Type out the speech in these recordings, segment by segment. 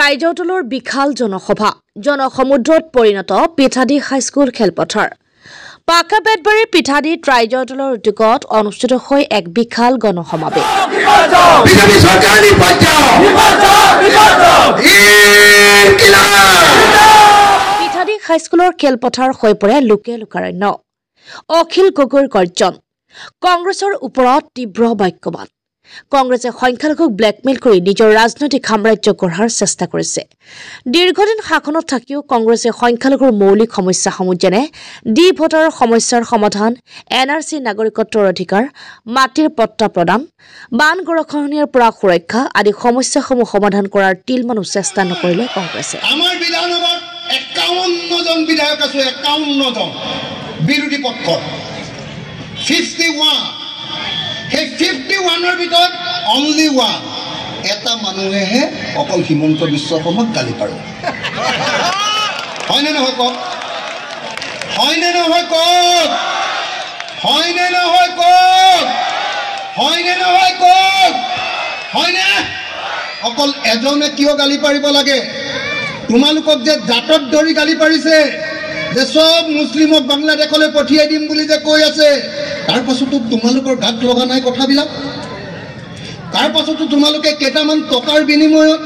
ৰাইজৰ দলৰ বিশাল জনসভা জনসমুদ্ৰত পৰিণত পিঠাদি হাইস্কুল খেলপথাৰ। পাকা বেতবাৰীৰ পিঠাদিত ৰাইজৰ দলৰ উদ্যোগত অনুষ্ঠিত হয় এক বিশাল গণসমাৱেশ। পিঠাদি হাইস্কুলৰ খেলপথাৰ হৈ পৰে লোকে লোকাৰণ্য। অখিল গগৈৰ গৰ্জন, কংগ্ৰেছৰ ওপৰত তীব্ৰ বাক্যবান। কংগ্ৰেছে সংখ্যালঘুক ব্লেকমেইল কৰি নিজৰ ৰাজনৈতিক সাম্ৰাজ্য গঢ়াৰ চেষ্টা কৰিছে। দীৰ্ঘদিন শাসনত থাকিও কংগ্ৰেছে সংখ্যালঘুৰ মৌলিক সমস্যাসমূহ যেনে ডি ভোটাৰৰ সমস্যাৰ সমাধান, NRC নাগৰিকত্বৰ অধিকাৰ, মাটিৰ পট্টা প্ৰদান, বান গৰাখহনীয়াৰ পৰা সুৰক্ষা আদি সমস্যাসমূহ সমাধান কৰাৰ তিলমানো চেষ্টা নকৰিলে কংগ্ৰেছে। আমাৰ বিধানসভাত 51 জন বিধায়ক আছে, 51 জন বিৰোধী পক্ষৰ 51। সেই 51ৰ ভিতৰত অনলি ওৱান এটা মানুহেহে অকল হিমন্ত বিশ্ব শৰ্মাক গালি পাৰে। হয়নে নহয় কওক? হয়নে নহয় কওক? হয়নে নহয় কওক? হয়নে নহয় কওক? হয়নে? অকল এজনে কিয় গালি পাৰিব লাগে? তোমালোকক যে জাতত ধৰি গালি পাৰিছে, যে চব মুছলিমক বাংলাদেশলৈ পঠিয়াই দিম বুলি যে কৈ আছে, তাৰ পাছতো তোমালোকৰ গাত লগা নাই কথাবিলাক। তাৰ পাছতো তোমালোকে কেইটামান টকাৰ বিনিময়ত,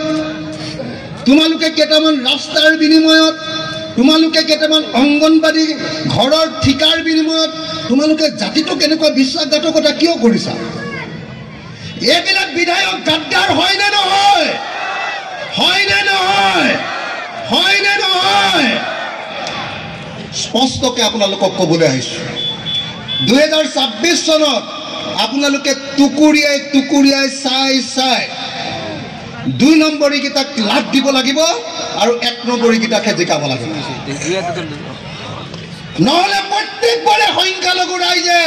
তোমালোকে কেইটামান ৰাস্তাৰ বিনিময়ত, তোমালোকে কেইটামান অংগনবাদী ঘৰৰ ঠিকাৰ বিনিময়ত তোমালোকে জাতিটোক এনেকুৱা বিশ্বাসঘাতকতা কিয় কৰিছা? এইবিলাক বিধায়ক গাদ্দাৰ হয়নে নহয়? হয়নে নহয়? হয়নে নহয়? স্পষ্টকে আপোনালোকক ক'বলৈ আহিছোঁ, 2026 চনত আপোনালোকে টুকুৰিয়াই টুকুৰিয়াই চাই চাই 2 নম্বৰীকেইটাক লাভ দিব লাগিব আৰু 1 নম্বৰীকেইটাকহে জিকাব লাগিব। নহ'লে প্ৰত্যেকবাৰে সংখ্যালঘু ৰাইজে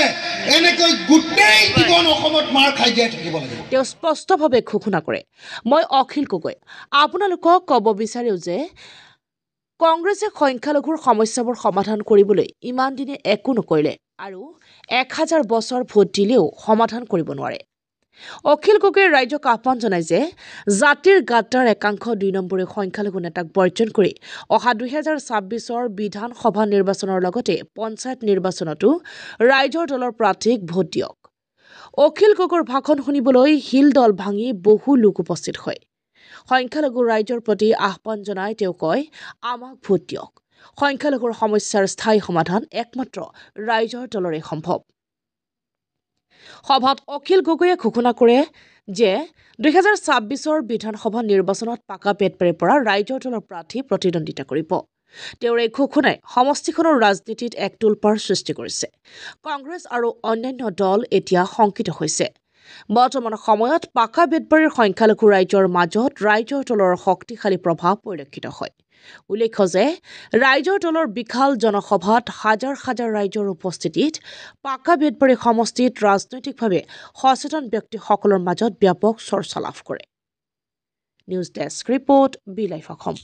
এনেকৈ গোটেই জীৱন অসমত মাৰ খাই জীয়াই থাকিব লাগিব। তেওঁ স্পষ্টভাৱে ঘোষণা কৰে, মই অখিল গগৈ আপোনালোকক ক'ব বিচাৰোঁ যে কংগ্ৰেছে সংখ্যালঘুৰ সমস্যাবোৰ সমাধান কৰিবলৈ ইমান দিনে একো নকৰিলে আৰু 1000 বছৰ ভোট দিলেও সমাধান কৰিব নোৱাৰে। অখিল গগৈয়ে ৰাইজক আহ্বান জনায় যে জাতিৰ গাদ্দাৰ একাংশ 2 নম্বৰীয় সংখ্যালঘু নেতাক বৰ্জন কৰি অহা 2026ৰ বিধানসভা নিৰ্বাচনৰ লগতে পঞ্চায়ত নিৰ্বাচনতো ৰাইজৰ দলৰ প্ৰাৰ্থীক ভোট দিয়ক। অখিল গগৈৰ ভাষণ শুনিবলৈ শিল দল ভাঙি বহু লোক উপস্থিত হয়। সংখ্যালঘু ৰাইজৰ প্ৰতি আহ্বান জনাই তেওঁ কয়, আমাক ভোট দিয়ক, সংখ্যালঘুৰ সমস্যাৰ স্থায়ী সমাধান একমাত্ৰ ৰাইজৰ দলৰে সম্ভৱ। সভাত অখিল গগৈয়ে ঘোষণা কৰে যে 2026ৰ বিধানসভা নিৰ্বাচনত পাকা বেতবাৰীৰ পৰা ৰাইজৰ দলৰ প্ৰাৰ্থী প্ৰতিদ্বন্দ্বিতা কৰিব। তেওঁৰ এই ঘোষণাই সমষ্টিখনৰ ৰাজনীতিত এক তোলপাৰ সৃষ্টি কৰিছে। কংগ্ৰেছ আৰু অন্যান্য দল এতিয়া শংকিত হৈছে। বৰ্তমান সময়ত পাকা বেতবাৰীৰ সংখ্যালঘু ৰাইজৰ মাজত ৰাইজৰ দলৰ শক্তিশালী প্ৰভাৱ পৰিলক্ষিত হয়। উল্লেখ্য যে ৰাইজৰ দলৰ বিশাল জনসভাত হাজাৰ হাজাৰ ৰাইজৰ উপস্থিতিত পাকা বেতবাৰী সমষ্টিত ৰাজনৈতিকভাৱে সচেতন ব্যক্তিসকলৰ মাজত ব্যাপক চৰ্চা লাভ কৰে। News desk report, B live Assam.